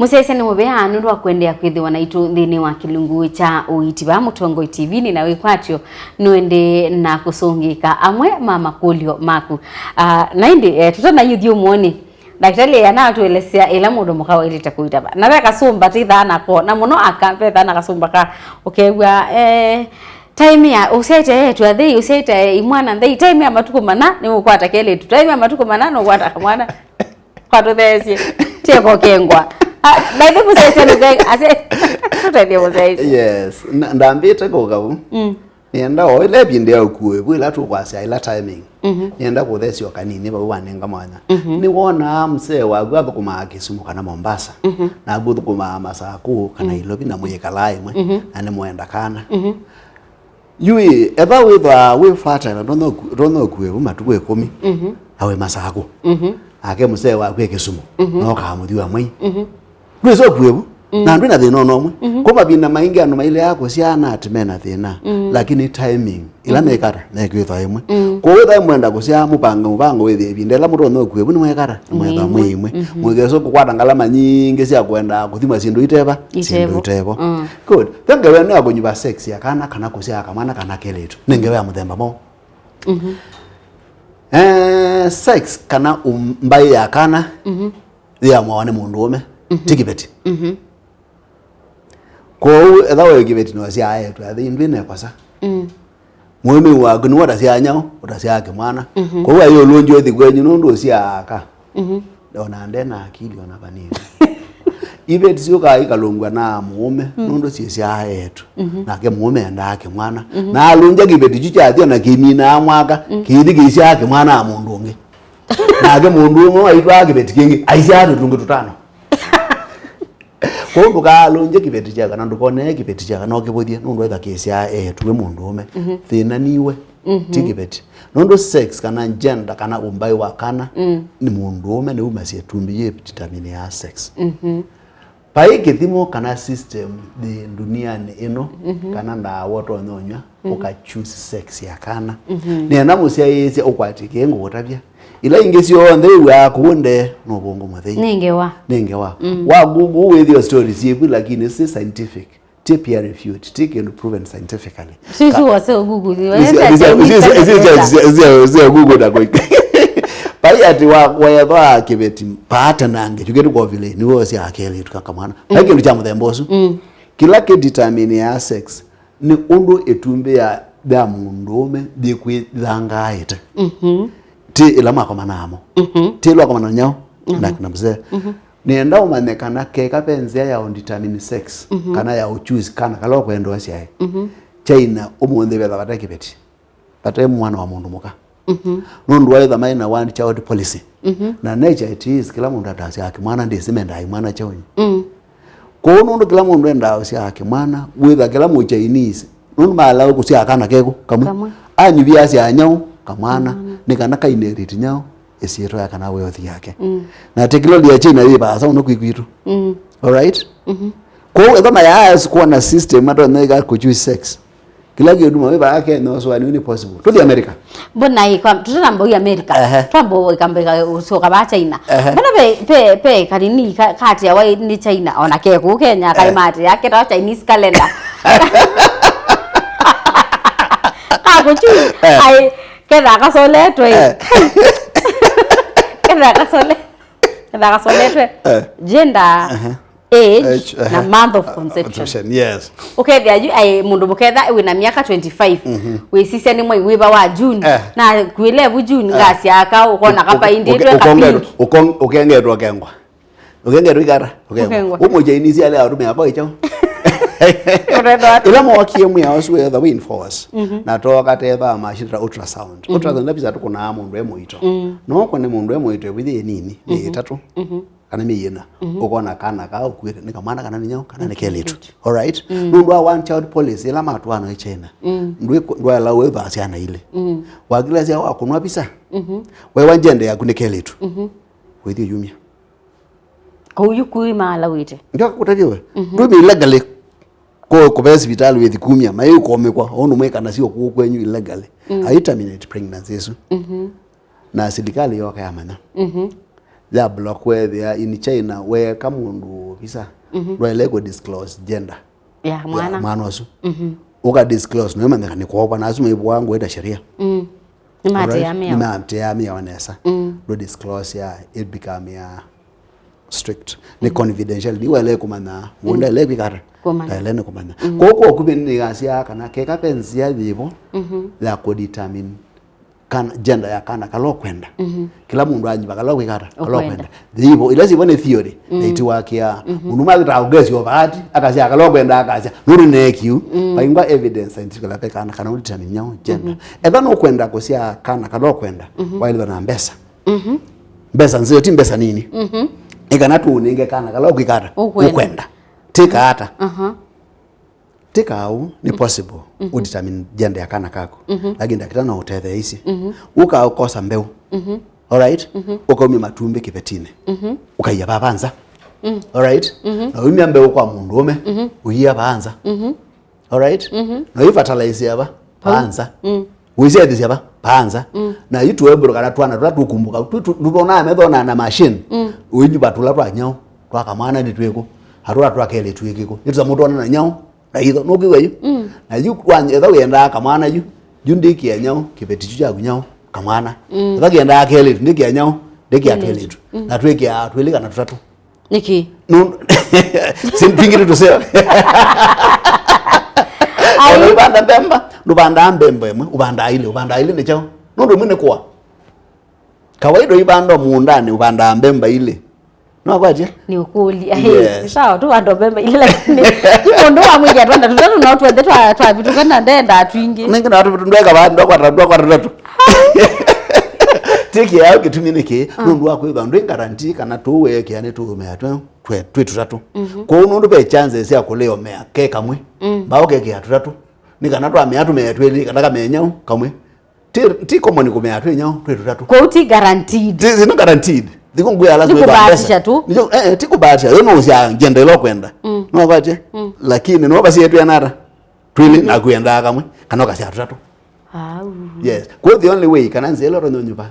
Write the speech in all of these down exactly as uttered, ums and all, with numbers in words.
Mũsyaĩĩsya nĩ mũvea nũndũ wa kũendeea kwĩthĩwa naitũ nthĩnĩ wa kĩlungu kya ũiiti vaa Mũtongoi T V-nĩ, na wĩkwatyo nũendee na kũsũngĩka amwe ma makũlyo maku. Ah, na ĩndĩ, eh, tũtanaithi ũmũnĩ, ndakĩtalĩ anatũelesya ĩla mũndũ mũka waĩlĩte kũitava. Na ve kasũmba tĩthaa nako, na mũno aka, vethaa na kasũmba ka ũkew'a, eh, time ya, ũsyaĩte eĩtu athei, ũsyaĩte imwana nthei, time ya matukũ mana nĩũkwata kelĩtu, time ya matukũ mana nũkwata kamwana. Kwa tũtheesye. Tieko kengwa. Ah, by the way, mũsyaĩĩsya nũtheka, ase, tũtethye mũsyaĩĩsya. Yes. Na, ndambĩte kũka vu. Mm. Nĩenda o ĩla ĩvinda ya ũkuĩvu, ĩla tũkwasya ĩla timing. Mhm. Nĩenda kũtheesya o kanini vau wanenga mwanya. Mhm. Nĩwonaa msee waku athũkũmaa Kisumu kana Mombasa. Mhm. Naku ũthũkũmaa Masaku kana Ilovi na mwĩkalaa ĩmwe. Mhm. Na nĩmwenda kana. Mhm. Yu ĩ, etha wĩthwa wĩ fertile, ndũna ũku-, ndũna ũkue vu matukũ ĩkũmi, mhm, na wĩ Masaku. Mhm. Nake mũsee waku e Kisumu, mhm, no kamũthiwa mwei. Mhm. Ndwĩsa ũkue vu, mm, na ndwĩ na thĩna ona ũmwe. Mhm. Kwa mavinda maingĩ andũ mailea kũsyaa na ati mena thĩna, mm, lakini timing, ĩla, mhm, mekata, mekwĩthwa ĩmwe. Mm. Kwoou ĩtha mwenda kũsyaa mũpange mũvango wĩthĩe ĩvinda ĩla mũtonya ũkue vu nĩmwekata, nĩmwethwa mwei ĩmwe. Mhm. Mũikese kũkwata ngalama nyingĩ sya kwenda kũthima syĩndũ iteva, syĩndũ itevo. Mm. Good. Ve ngewa ĩno ya kũnyuva sex ya kana, kana kũsyaa kamwana kana kelĩtu. Nĩ ngewa ya mũthemba mwaũ? Mhm. Eh, sex kana um-, mbaĩ ya kana, mhm, yĩamwawa nĩ mũndũũme, mhm, ti kĩveti. Mhm. Kwoou, etha wĩ kĩveti na ũsyaa eĩtu athei, ndwĩ na ĩkosa. Mm. Mũĩmĩi waku nĩwe ũtasyaa nyaũ, ũtasyaa kĩmwana. Mhm. Kwoou ayĩ ũlũngya ũthi kwenyu nũndũ ũsyaa aka. Mhm. Ona nde na akili ona vanini. Iveti syũkaa ikalũngw'a na mũũme, mm, nũndũ syĩsyaa eĩtu. Mhm. Nake mũũme endaa kĩmwana. Mhm. Na alũngya kĩveti kyu kyathi ona kĩminaa mwaka, mm, kĩithi kĩisyaa kĩmwana a mũndũ ũngĩ. Nake mũndũ ũmwe waitwaa kĩveti kĩngĩ, aisyaa tũtungĩ tũtano. Kwoou ndũkaalũngye kĩveti kya kana, ndũkonee kĩveti kya kana ũkĩvũthye, nũndũ etha kĩsyaa eĩtu wĩ mũndũũme. Mhm. Thĩna niwe, mhm, ti kĩveti. Nũndũ sex kana gender kana ũmbaĩ wa kana, mm, nĩ mũndũũme nĩwumasya ĩtumbĩ yĩ determine ya sex. Mhm. Vai kĩthimo kana system yĩ ndunianĩ ĩno, mhm, kana ndawa ũtonya ũnyw'a, mhm, ũka choose sex ya kana. Mhm. Nĩenda mũsyaĩĩsya ũkwatĩkĩe ngũkũtavya. Ila ingĩ syonthe wĩw'aa kũu nde, nũvũngũ mũthei. Nĩ ngewa. Nĩ ngewa. Mm. Wa Google wĩthĩo story syĩvu, lakini si scientific. Ti peer reviewed. Ti kĩndũ proven scientifically. Sisi wase Google. Google na kũi. Vai ati wa, wethwa kĩveti paata na nge, chukĩtu kwa vile, nĩwe ũsyaa kelĩtu ka kamwana. Vai, mm, kĩndũ kya mũthemba ũsu. Mm. Kĩla kĩ determine ya sex, nĩ ũndũ ĩtumbĩ ya, ya mũndũũme yĩkwĩthangaĩte. Mhm. Ti ĩla makomanaa mo. Mhm. Ti ĩla wakomana na nyaũ, na, mhm, na mzee. Mhm. Nĩenda ũmanye kana keka ve nzĩa ya ũdetermine sex, mhm, kana ya ũchoose kana kala ũkwenda ũsyae. Mhm. China ũmũnthĩ vetha vate kĩveti. Vate mwana wa mũndũ mũka. Mhm. Nũndũ wa ĩtha maĩ na one child policy. Mhm. Na nature it is, kĩla mũndũ atasyaa kĩmwana ndĩsĩ mendaa imwana kyaũnyi. Mm. Kwoou nũndũ kĩla mũndũ endaa ũsyaa kĩmwana, wĩtha kĩla mũ Chinese, nũndũ maalawe kũsyaa kana kekũ kamwe. Kamwe. Anyuvia asyaa nyaũ kamwana, mm, nĩ kana ka inherit nyaũ ĩsyĩtwa ya kana wealth yake. Mm. Na teknoloji ya China yĩ vaasa mũno kwĩ kwitũ. Mm. Alright? Mhm. Kwoou ethwa mayaasu kuona system matonya ika kũchoose sex. Kĩla kĩndũ mawĩ vaa Kenya ũsũanĩo nĩ possible. Tũthi America. Mbona ĩ kwa, tũtanamba ũi America. Ehe. Twamba ũikamba ika ũsyoka vaa China. Ehe. Mbona ve, ve, ve kanini ka, katiawa nĩ China, ona ke kũu Kenya, eh, kaimate yake tawa Chinese calendar. Kakuchu, eh, ai, ketha kasoletwe. Eh. Ketha kasole-, ketha kasoletwe. Eh. Gender. Ehe. Age, age, na, ehe, month of conception. Conception, yes. Ũkethĩa yu, ai, mũndũ mũketha wĩ na myaka twenty-five, mhm, wĩsisya nĩ mwei wĩva wa June, eh, na kuĩle vu June, eh, ngasya aka, ũkona, ũke-, kapaindĩtwe, ũke-, ka pink. Ũkong-, ũkengetwa kengwa. Ũkengetwa ikata, ũkengwa. Ũkengwa. Ũmũkya inisi ale atumĩa kwa ichao. Ũrenda ati. Ila mwakie mwĩa ũsu wetha wĩ in force. Mhm. Na toka tetha machine ta ultrasound. Mhm. Ultrasound labisa tukunaa mũndũ e mũito. Mm. No kone mũndũ e mũito ĩvĩthĩ nini, nĩ, mhm, ĩtatũ. Mhm. Kana myei ĩna, mhm, ũkona kana kaa ũkuĩte nĩ kamwana kana nĩ nyaũ, kana nĩ kelĩtu. Nĩ kelĩtu. Alright? Mm. Nũndũ wa one child policy ĩla matwaana ĩ China. Mm. Ndwĩ-, ndwaĩla wĩthwa syana ilĩ. Mm. Wakilĩasya wakũnwa visa. Mhm. Wewa njende yaku nĩ kelĩtu. Mhm. Wĩthi ũyumya. Kũu yu kũi maalawĩte. Ndio kũtavye we. Mhm. Ndwĩmĩ illegally. Ko kũve sivitalĩ wĩthi kumya, maĩ ũkomĩkwa, ũndũ mwĩkana sio kũu kwenyu illegally. Mm. Ai terminate pregnancy ĩsu. Mhm. Na silikalĩ yoka yamanya. Mhm. ya block wethĩa in China, weeka mũndũ visa, ndwaĩle kũ disclose gender ya mwana. Mwana ũsu. Ũka disclose, no ĩmanyĩka nĩ kwova, na asu maivũa ngũĩ ta sheria. Nĩmaatĩĩa mĩao. Nĩmaatĩĩa mĩao nesa. Ndũ disclose ya, it become ya strict. Nĩ confidential. Nĩ waĩle kũmanya, mũndũ ndaĩle kwĩka ata. Kũmanya. Ndaĩle nĩ kũmanya. Kwoou kwa ũkuvĩ nĩnĩasya kana keka ve nzĩa yĩvo ya kũdetermine kana, gender ya kana kala ũkwenda. Kĩla mũndũ anyiva kala ũkwĩka ata, kala ũkwenda. Ũkwenda. Yĩvo, ila syĩvo nĩ theory, na itiwakĩaa. Mũndũ ũmwe akĩtaa kũkesya o vaati, akasya kala ũkwenda, akasya, nũndũ neekiu. Vaingwa evidence scientific kala ve kana, kana ũdetermine nyaũ gender. Etha nũkwenda kũsyaa kana kala ũkwenda, waĩlĩthwa na mbesa. Mbesa nzeo, ti mbesa nini. Nĩ kana tũũnenge kana kala ũkwĩka ata, ũkwenda. Ũkwenda. Tĩka ata. Tĩka ũu, nĩ possible ũdetermine gender ya kana kaku. Lakini ndakĩta no ũtethee isi. Ũka ũkosa mbeũ. Alright? Ũkaumya matumbĩ kĩvetinĩ. Ũkaia vava nza. Alright? Na ũimya mbeũ kwa mũndũ ũme, ũia vaa nza. Alright? Na ũifertilize ava, vaa nza. Ũisyaĩthĩsya va, vaa nza. Na yu tũembũlũ kana twana tũla tũkumbũka, tũ-, tũ-, tũtonaa metho na, na machine. Ũinyuva tũla twa nyaũ, twa kamwana nĩ twĩkũ, atũla twa kelĩ twĩkĩkũ. Nĩtũsamũtwana na nyaũ, na itho, nũkwĩw'a yu? Na yu, etha wĩendaa kamwana yu, yu ndĩkĩa nyaũ, kĩveti kyu kyaku nyaũ, kamwana. Etha kĩendaa kelĩtu, ndĩkĩa nyaũ, ndĩkĩa twĩlĩtu. Na twĩkĩaa twĩlĩ kana tũtatũ. Nĩkĩ? Nũndũ, si twingĩ tũseo. Ai. Ona ũivanda mbemba, ndũvandaa mbemba ĩmwe, ũvandaa ilĩ, ũvandaa ilĩ nĩ kyaũ? Nũndũ ĩmwe nĩ kũa. Kawaida ũivanda mũũndanĩ, ũvandaa mbemba ilĩ. Nĩwakwatya? Nĩ ũkũlya. Yes. Sawa, tũvanda mbemba ilĩ, lakini ti mũndũ wamwĩkĩa twanda tũtatũ, no twenthe twa, twavĩtũka na ndendaa twingĩ. Nĩngĩ na tũvĩtũ ndweka va, ndwakwata, ndwakwata tũtatũ. Tĩkĩao kĩtumi nĩkĩ, nũndũ wa kwĩthwa ndwĩ guarantee kana tũũ weekĩa nĩ tũũmea twe, twe, twĩ tũtatũ. Kwoou nũndũ ve chances sya kũlea ũmea ke kamwe, mbao kekĩa tũtatũ. Nĩ kana twamea tũmea twĩlĩ, kana kamea nyaũ kamwe. Ti, ti common kũmea twĩ nyaũ twĩ tũtatũ. Kwoou ti guaranteed. Ti, ti guaranteed. Thikũ ngwĩa lazima. Nĩ kũbahatisha tu. Nĩkyo, eh, eh, ti kũbahatisha. Yo no ũsya gender ĩla ũkwenda. Nĩwakwatya? Lakini no vasie twĩ anata. Twĩlĩ na kwendaa kamwe, kana ũkasya tũtatũ. Au. Yes. Kwa the only way, kana nzĩa ĩla ũtonyonyuva,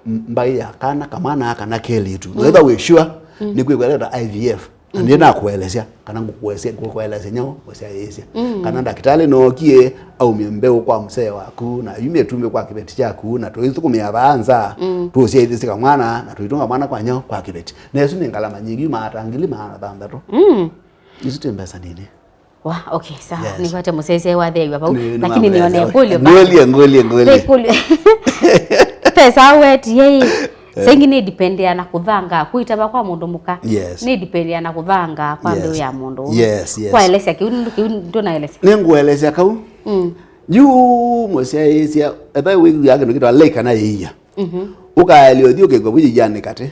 m-, mbaĩ ya kana, kamwana kana kelĩtu. No etha wĩ sure, nĩ kwĩkweleta I V F. Na ndiĩ nakũelesya, kana ngũkũelesya, ngũkũelesya nyaũ, ũsyaĩĩsya. Kana ndakĩtalĩ nookie, aumye mbeũ kwa msee waku, na yumye ĩtumbĩ kwa kĩveti kyaku, na tũithũkũmĩa vaa nza, tũũsyaĩthĩsye kamwana, na tũitũnga mwana kwa nyaũ, kwa kĩveti. Na ĩsu nĩ ngalama nyingĩ, yu maata ngili maana thanthatũ. Isu ti mbesa nini. Wa, okay, sawa. Yes. Nĩkwate mũsyaĩĩsya watheew'a vau. Nĩ, nĩ lakini nĩone ngũlyo. Ngũlye, ngũlye, ngũlye. Ngũlye. Pesa weti, yei. Saingi nĩ dependea na kũthanga, kũitava kwa mũndũ mũka. Yes. Nĩ dependea na kũthanga kwa mbeũ ya mũndũ. Yes, yes. Kwaelesya kĩu, nĩ kĩu ndũnaelesya. Nĩngũelesya kau. Yu mũsyaĩĩsya, etha wĩw'aa kĩndũ kĩtawa lake kana ĩia. Ũkaelya ũthi ũkĩkw'a vu ĩianĩ katĩ.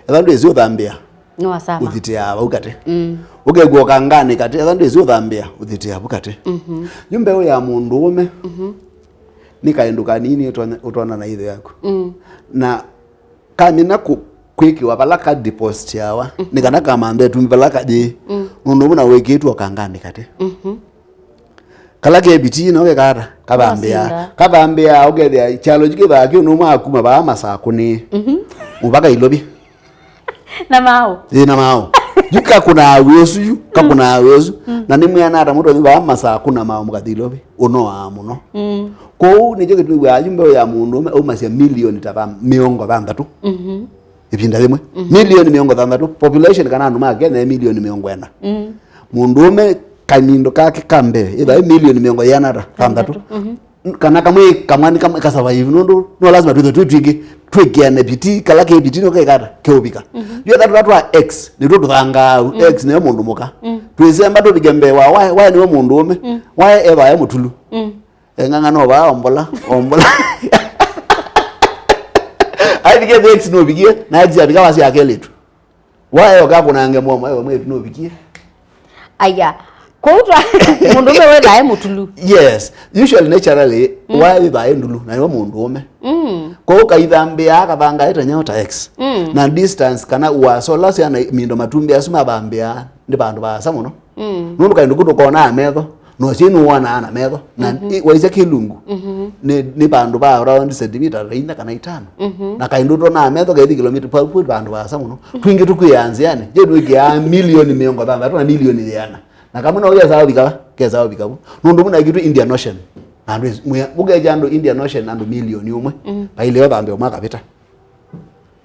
Etha ndwĩsĩ ũthambĩa. Nĩwasama. Ũthitĩaa vau katĩ. Ũkekua ũkanganĩ katĩ, etha ndwĩsĩ ũthambĩa, ũthitĩaa vu katĩ. Yu mbeũ ya mũndũ ũme nĩ kaĩndũ kanini ũtonya, ũtona na itho yaku. Na kamina kũ-, kwĩkĩwa vala ka depositiawa, nĩ kana kamanthe ĩtumbĩ vala kayĩ. Nũndũ ũmwe na wĩkĩtwe ũkanganĩ katĩ. Kala ke pitii no kekata, kathambĩa. Nosinda. Kathambĩa, ũkethĩa kyalo kyu kĩthaa kĩu nũmwe akuma vaa Masakũnĩ. Mũvaka Ilovi. Na maũ. Ĩ, na maũ. Yu kakũnaa wĩ ũsu yu, kakũnaa wĩ ũsu. Na nĩmwĩana ata mũtonyi vaa Masakũ na maũ mũkathi Ilovi. Ũnoaa mũno. Kwoou nĩkyo kĩtumi wĩaa yu mbeũ ya mũndũũme aumasya milioni ta tha-, mĩongo thanthatũ. Ĩvinda yĩmwe. Milioni mĩongo thanthatũ. Population kana andũ ma Kenya ĩ milioni mĩongo ĩna. Mũndũũme kanyindũ kake ka mbee, ĩthaĩ milioni mĩongo ĩana ata? Thanthatũ. Kana kamwe kamwe nĩ kamwe ka survive, nũndũ no lazima twĩthwe twĩ twingĩ, twĩkĩane pitii, kala ke pitii no kekata, keũvika. Yu ethwa tũla twa X, nĩtwo tũthangaa au, X nĩyo mũndũ mũka. Twĩsemba tũvike mbee wa Y, Y nĩwe mũndũũme, Y ethae mũtulu. Eng'ang'a no vaa ombola, ombola. Aivike the X nũvikie, na X avika wasya kelĩtu. Wae ũkakũnange mũomo, ewe mwĩĩtu nũvikie. Aya, kũu twa mũndũũme wĩthae mũtulu. Yes, usually naturally, wae wĩthae ndulu, na nĩwe mũndũũme. Kwoou kaithambĩaa kathangaĩte nyaũ ta X. Na distance kana ũasa ũla syana mindo matumbĩ asu mathambĩaa nĩ vandũ vaasa mũno. Nũndũ kaĩ ndũkũ tũkonaa metho, No syĩ nũwonaa na metho. Na i- waisya kĩlungu. Nĩ, nĩ vandũ va around sentimita ta inya kana itano. Na kaĩ ndũtonaa metho kaithi kilomita pa kwĩ vandũ vaasa mũno. Twingĩ tũkwĩaa nzĩanĩ. Je, twĩkĩaa milioni mĩongo thanthatũ na milioni yĩana. Na kamwe no kesaa ũvika va? Kesaa ũvika vu. Nũndũ mũna kitũ Indian Ocean. Na andũ is- mwĩa- ũkekya andũ Indian Ocean andũ milioni ũmwe. Vaileo thambĩ ũmwe akavĩta.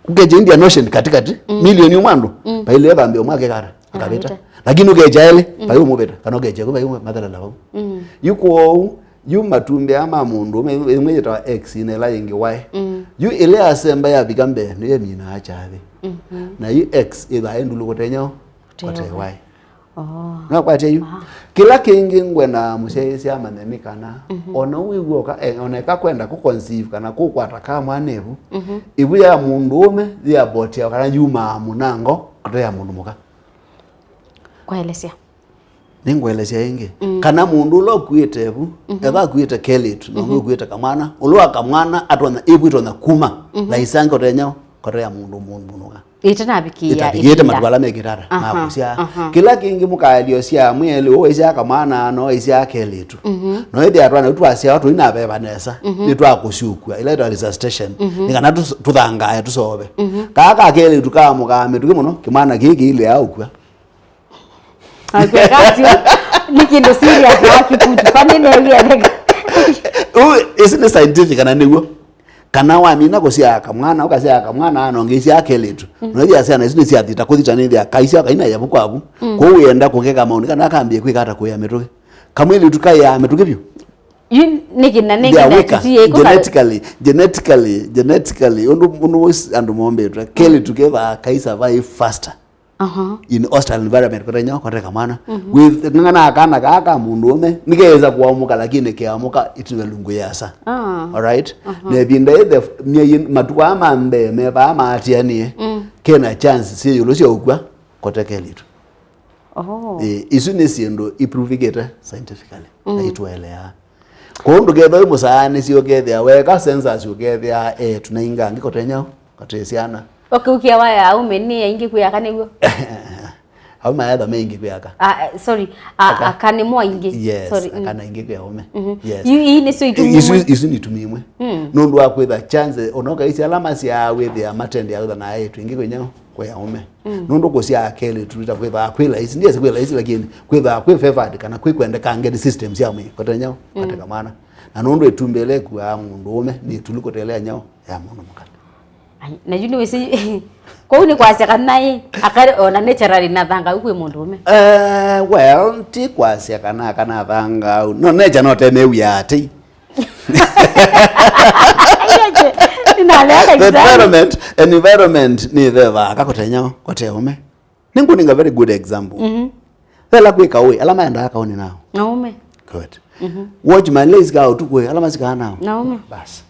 Ũkekya Indian Ocean katikati, milioni ũmwe andũ. Vaileo thambĩ ũmwe akekata. Akavĩta. Akavĩta. Lakini ũkekya elĩ, vai ũmũvĩta. Kana ũkekya kũ vai ũmwe mathalala vau. Yu kwoou, yu matumbĩ aa ma mũndũ ũme, ĩmwe yĩtawa X, ĩna ĩla yĩngĩ Y. Yu ĩla yasemba yavika mbee, nĩyo ĩminaa kyathĩ. Na yu X ĩthaa ĩ ndulu kũtenya ũ? Kũte Y. Oh. Nĩwakwatya yu? Aha. Kĩla kĩngĩ ngwendaa mũsyaĩĩsya amanye nĩ kana, ona wĩw'oka, eh, ona eka kwenda kũ conceive kana kũkwata kamwana ĩvu, ĩvu ya mũndũũme yĩabotiawa kana yumaa mũnango, kũte ya mũndũ mũka. Kwaelesya. Nĩngũelesya ĩngĩ. Kana mũndũ ũla ũkuĩte ĩvu, ethwa akuĩte kelĩtu, na ũngĩ ũkuĩte kamwana, ũla wa kamwana atonya, ĩvu itonya kuma, na isange ũtenya, kũte ya mũndũ mũndũ mũka. Ĩtanavikĩĩa Ĩtavikĩĩte ĩvinda. Matuku ala mekĩtata ma kũsyaa. Kĩla kĩngĩ mũkaelio sya mwĩeli ũũ waisyaa kamwana no waisyaa kelĩtu. No ĩthĩa twana tũu twasyawa tũinaveva nesa, nĩtwakũsyũkw'a, ĩla ĩtawa resuscitation. Nĩ kana tũs- tũthangae tũsove. Kaa ka kelĩtu kaamũkaa mĩtũkĩ mũno, kĩmwana kĩĩ kĩilĩaa ũkw'a. Okay, that's you. Nĩ kĩndũ serious na wakikutu. Kwa nini wewe? Ũũ, ĩsu nĩ scientific kana nĩw'o? Kana wamina kũsyaa kamwana, ũkasyaa kamwana, na ũngĩ isyaa kelĩtu. Na ĩthĩa syana isu nĩsyathita kũthita nĩthĩa kaisya kaina yavu kwavu. Kwoou wĩenda kũkeka maũndũ kana akambie kwĩka ata kũĩa mĩtũkĩ. Kamwĩlĩtu kaĩaa mĩtũkĩ vyũ. Yu nĩkĩ na nĩkĩ They are na weaker. Tũtiĩko ka- Genetically, genetically, genetically, ũndũ, ũndũ ũs- andũ mombĩtwe, kelĩtu kevaa kai survive faster. Aha. In hostile environment, kũtenya, kũteka mwana. With ng'ang'ana kana kaa ka mũndũũme, nĩkeweza kũamũka, lakini kĩamũka ĩtina lungu yasa. Ah. Alright? Aha. Na ĩvinda ĩthe, myei, matukũ aa ma mbee, me vaa maatianie, kena chance syĩ ĩũlũ sya ũkw'a, kũte kelĩtu. Oh. Ĩ, isu nĩ syĩndũ iprovikĩte scientifically, na itũeleaa. Kwoou ndũkethwa wĩ mũsaanĩsye ũkethĩa weka census ũkethĩa eĩtu na ingangĩ kũtenya kũte syana. Okay, ũkĩa wa ya aume nĩ aingĩ kwĩ aka nĩw'o? Aume maetha me aingĩ kwĩ aka. Ah, eh, sorry. Ah, aka. Aka nĩmo aingĩ. Yes, sorry. Aka na aingĩ kwĩ aume. Yes. Yu, ii nĩsyo itumi imwe. Isu nĩ itumi imwe. Nũndũ wa kwĩtha chance, ona ũkaisya ala masyaa wĩthĩa matendea wĩtha na eĩtu aingĩ kwĩ nyaũ, kwĩ aume. Nũndũ kũsyaa kelĩtu ta kwĩthaa kwĩ laisi, ndiesi kwĩ laisi, lakini kwĩthaa kwĩ favored kana kwĩ kwendekangeni system sya mwĩĩ, kũtenya kũteka mwana. Na nũndũ ĩtumbĩ ĩla ĩkuaa mũndũũme nĩ ĩtulu kũtelea nyaũ ya mũndũ mũka. Ai, na yu nĩwĩsĩ, kwoou nĩ kwasya kana ĩ, aka ona naturally na thangau kwĩ mũndũũme? Eh, well, ti kwasya kana aka na thangau. No, nature no temewia atĩ. Nĩnalea The ndagĩtarĩ. Environment, environment nĩ ĩvevaa aka kũtenya kũte ũme. Nĩngũnenga very good example. Vela kwĩ kaũĩ, ala maendaa kaũnĩ nao. Naume. Good. Watchman, ala isikaa ũtukũ, ala masikaa nao. Naume. Bas.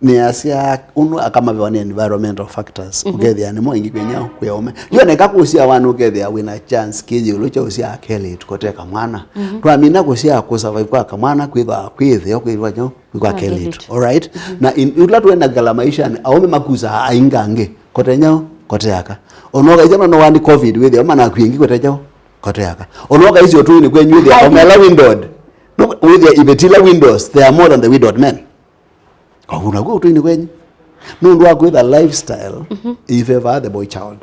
Nĩasya ũndũ aka mavewa nĩ environmental factors. Ũkethĩa nĩmo aingĩ kwĩ nyaũ, kwĩ aũme. Yoneka kũsyaa wana ũkethĩa wĩna chance kĩyĩũlũ kya ũsyaa kelĩtu kũteka mwana. Twamina kũsyaa kũsurvive kwa kamwana kwĩthwa kwĩ ĩtheo kwĩthwa nyaũ, kwĩ kwa kelĩtu. Alright? Na in, ula twenda kala maisha nĩ aũme makusaa ainga angĩ. Kũte nyaũ, kũte aka. Ona ũkaisya no no wani covid wĩthĩa mana kwingĩ kũte nyaũ, kũte aka. Ona ũkaisya ũtũinĩ kwenyu wĩthĩa aũme ala windowed. No, wĩthĩa iveti ila windows, they are more than the widowed men. Kwa nakuo ũtũinĩ kwenyu. Nũndũ wa kwĩtha lifestyle, ĩifavor the boy child.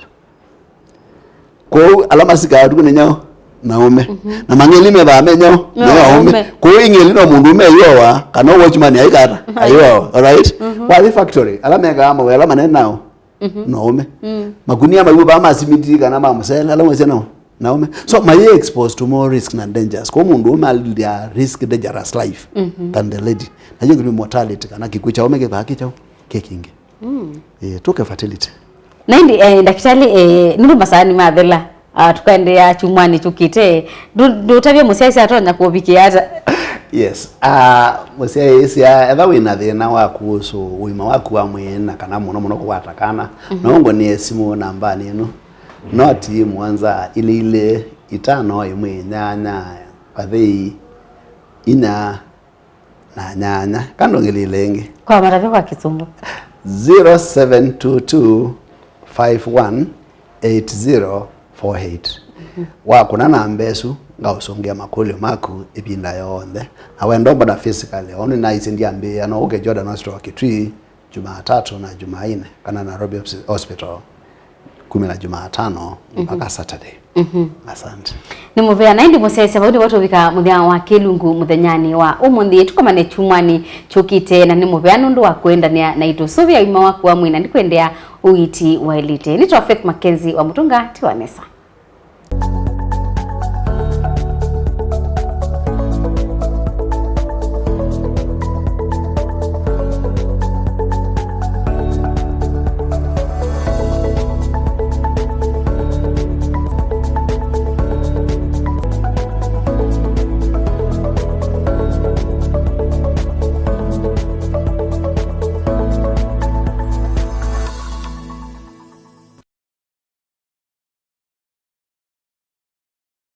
Kwoou ala masikaa ũtukũ nĩ nyaũ, na aũme. Na mang'eli mevaa me nyaũ, na aũme. Kwoou ing'eli no mũndũũme ayũawa, kana watchman aikata, ayũawa. Alright? Wathi factory, ala mekaa mawĩa ala manene nao, na aũme. Makunia maiu vaa ma simiti kana ma mũsele, ala mwĩsĩ nao. Naume. So, mayĩ exposed to more risks na dangers. Kwa mũndũũme alya risk dangerous life than the lady. Na yĩngĩ nĩ mortality, kana kĩkw'ũ kya ũme kĩthaa kĩ kyaũ, kĩ kingĩ. Eh, tũke fertility. Na indi, eh, ndakĩtalĩ, eh, nũndũ masaa nĩmathela, ah, tũkaendeea kyumwanĩ kyũkĩte. Ndũ-, ndũtavya mũsyaĩĩsya atonya kũvikĩa ata? Yes. Ah, mũsyaĩĩsya, etha wĩna thĩna wa kũhusu ũima waku wa mwĩĩ na kana mũno mũno kũkwata kana, no ngũnĩe simũ nambanĩ ĩno. Noti mũonza ilĩ ilĩ itano ĩmwe inyanya vathei inya na nyanya. Kandongilile ĩngĩ. Kwa matavya kwa Kĩsũngũ. Zero seven two two five one eight zero four eight. Wakũna namba ĩsu, ngaũsũngĩa makũlyo maku ĩvinda yonthe. Na wenda ũmbona physically, o nĩnaisye ndyambĩĩa, no ũke Jordan Hospital Kitui Jumatatu na Jumaine, kana Nairobi Hospi-, Hospital kumĩla Jumatano mpaka Saturday. Asante. Nĩ mũvea, na ĩndĩ mũsyaĩĩsya, vau nĩvo tũvika mũthya wa kĩlungu mũthenyanĩ wa ũmũnthĩ. Tũkomane kyumwanĩ kyũkĩte, na nĩ mũvea nũndũ wa kũendanĩa naitũ. Sũvĩa ũima waku wa mwĩĩ, na ndikwendea ũiiti waĩlĩte. Nĩtwa Faith Mackenzie wa Mũtũnga, tiwa nesa.